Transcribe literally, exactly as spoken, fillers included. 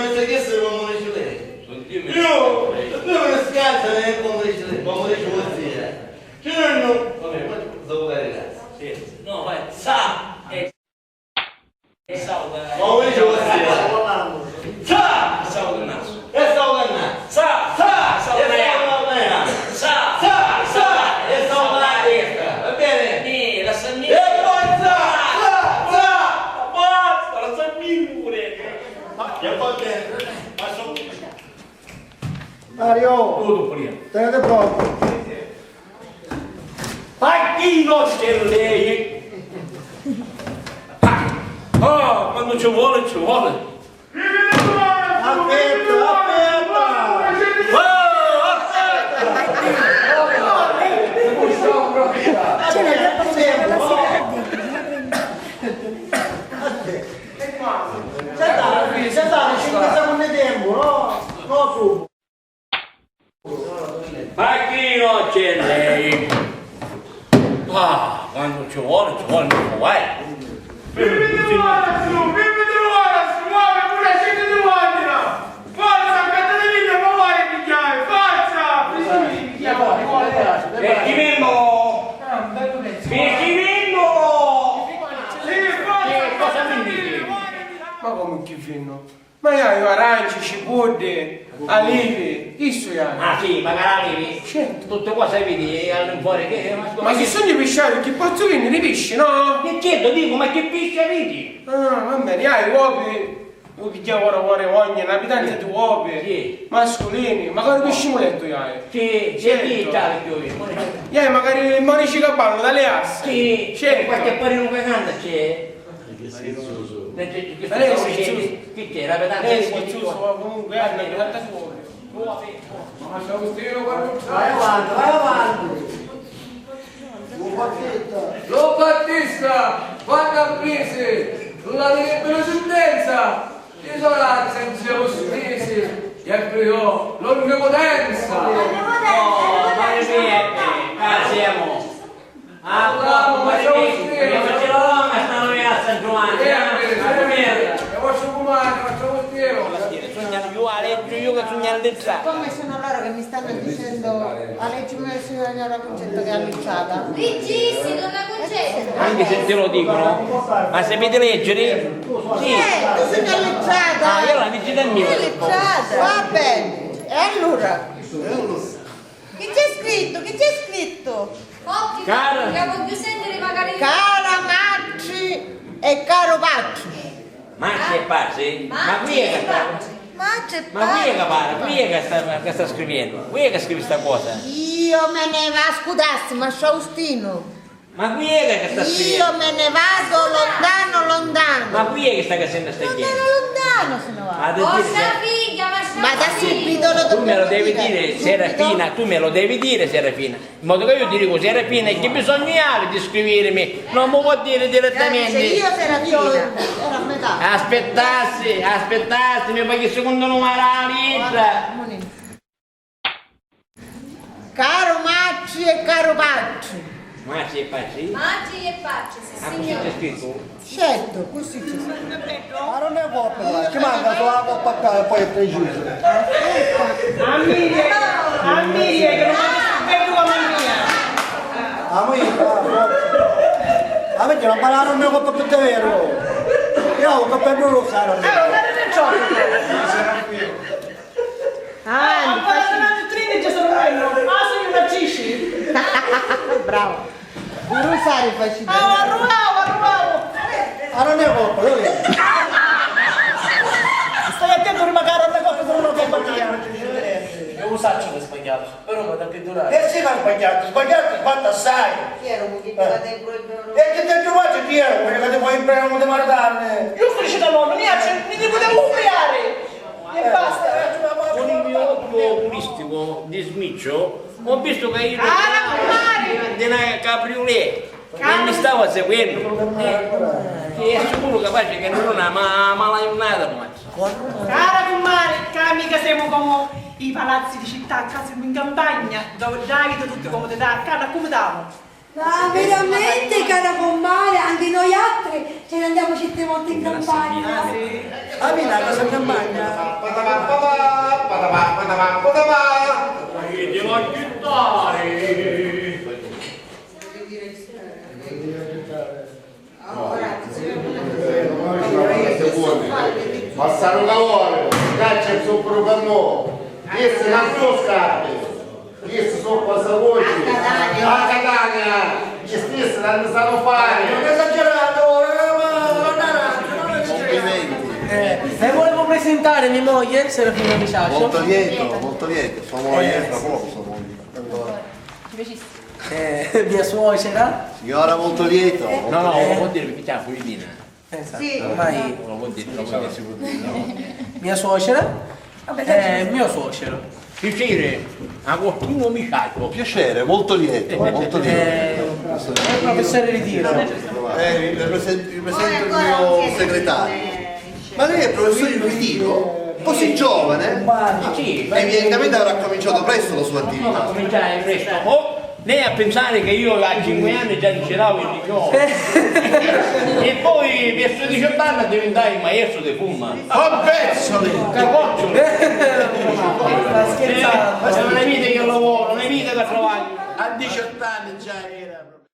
mi sa chi si, ma mi dici lei. Io, io mi scansa, eh, come dici lei, come dici lei. Ci non, vabbè, ma devo dare grazie. Sì. No, vai, sa, eh. Saluda. Ma vuoi dire così? Sa! Saluda. E saluda. Sa! Sa! Saluda. Sa! Sa! Sa! E saluda. Va bene? Eh, lasciami. E poi sa! Sa! Sa! Basta, lasciami pure. E poi bene. Ma sono Mario! Tutto pulito. Tenete pronto. Pacchino c'è lei! Ah, quando ci vuole, ci vuole. Aspetta, aspetta! Oh, aspetta! C'è la sera. C'è da, c'è da cinque secondi di tempo, no? No, su. Ma chi non c'è lei? Ah, quando ci vuole, ci vuole, non può vai. Fimmi di ora su, fimmi di ora su, muovi pure a cinque di ordine. Forza, Caterina, ma vai, pigliare, forza! Perché vengo? Perché vengo? Sì, forza, Caterina, muoviti. Ma come chi fino? Ma io Aranci, cipuddi, alivi, chistu iau. Ah, sì, macari alivi? Certu. Tutti cosi vidi, e all'infuori che, ma scusa, ma si sugnu pisciari, chi pozzu vinniri pisci, no? E certu, dicu, ma chi pisci aviti? Ah, va beni, iau, uovi, iu pigghiau ora, ora, ogni, na pitanza di uovi, sì, masculini, macari pisci mulettu, iau. Sì, sì, certu. Iau, macari morici ca ballu, da le assi. Sì, certu. Qualche parinu ca canta c'è. Chi c'è? Chi c'è? Lei è schizzuso, ma comunque è una grande fuori. Vai avanti, vai avanti. Lo Battista! Lo Battista, quannu a prisi la direbbero sentenza, isolanza in zio Spisi, e aprì l'onnipotenza. Oh, mari mia, eh, ca siamo? Ah, ma io non sta noi a San Giovanni, eh? E vostru cumandante, ma sono io. Sugnu io a leggi, io che sugnu a lettera. Siccome sono loro che mi stanno dicendo, a leggi mia signora Concetta che è allacciata. Leggissi, donna Concetta. Anche se te lo dicono, ma sapete leggere? Sì. Eh, tu sei allacciata. Ah, io la leggi da mio. È allacciata. Va bene, e allora? Chi c'è scritto? Chi c'è scritto? Occhi, cara, ca vogghiu sentiri macari. Cara matri e caru patri. Matri e patri? Ma chi è che sta, matri e patri, ma chi è che parla? Chi è che sta, che sta scrivennu? Chi è che scrivi sta cosa? Io me ne va, scudassi, ma Faustino. Ma chi è che sta scrivennu? Io me ne vado lontano, lontano. Ma chi è che sta casennu sta gente? Lontano, lontano se ne va. Ma da subito lo dobbiamo dire. Tu me lo devi dire, Serafina, tu me lo devi dire, Serafina. In modo che io ti dico, Serafina, e chi bisognu havi di scrivirmi? Non mi può dire direttamente. Eh, dice io, Serafina, era a metà. Aspettassi, aspettassi, mi fai il secondo numero alla lettera. Caru matri e caru patri. Matri e patri? Matri e patri, sì, signore. Ah, così c'è scritto? Certo, così c'è scritto. Ma non è coppa, ci manca solo la coppa qua e poi è preciso. A mia, a mia, che non mi vedo come mia. A mia, a mia, non parlare un mio coppa più davvero. Io ho un cappello rosso, allora. Eh, non è ciò. Ah, ah, ancora non è tredici, sono quello. Ah, sono una Cici. Bravo. Un rosario facite. Ah, arruavo, arruavo. Ah, non è colpa, io vedo. Stai attento, prima che non è colpa, sono una compagnia. Io lo saccio che ho sbagliato, però mi ha perdonare. Eh sì, ma sbagliato, sbagliato, fatto assai. Chi era un pochino da tempo e però. E che ti ho trovato, chi era? Perché ti vuoi imparare come ti guardarne? Io sto dicendo, no, non mi piace, mi devo umiliare. E basta. Con il mio occhio oculistico di smiccio ho visto che eri di una cabriolet e mi stava seguendo. E, e è sicuro capace che non è una ma-, mala giornata, ma. Cara cummari, ca mica semu comu i palazzi di città, ca semu in campagna, dove dà vita tutti comodità, ca n'accumudamo. Ma veramente, cara cummari, anche noiatri ce ne andiamo certe volte in campagna. Ah, vedi la casa in campagna? Patapà, patapà, patapà, patapà, patapà. Volete l'acchittari? Passare un calore, caccia il zucchero per noi. Esse non sono scarpe. Esse sono cosa voci. A Catania. A Catania. Gli stessi non sanno fare. Non esagerate ora, ma non arancio, non esagerate. Complimenti. Eh, e volevo presentare mia moglie, Serafina Miciaccio. Molto lieto, molto lieto. Sua moglie, eh, fra poco, sua moglie. Allora. Eh, mia suocera. Signora, molto lieto. No, no, eh, vuol dire, mi chiamo Filipina. Esatto, sì. Ormai non lo vuol dire, non lo vuol dire. Mia suocera. Vabbè, eh, mio suocero. Piacere, Agostino Miciaccio. Piacere, molto lieto, molto lieto. Eh, è professore di tiro. Eh, vi presento, vi presento il mio segretario. Ma lei è professore di ritiro? Così giovane? Sì. Evidentemente avrà cominciato presto la sua attività. Cominciai presto. Oh, lei a pensare che io a cinque anni già giravo il liceo. E poi verso diciotto anni diventai maestro di fumma. Oh, pezzoli! Capoccioli! Sta scherzando. Eh, ma non è vita che lavoro, non è vita che travaglio. A diciotto anni già era.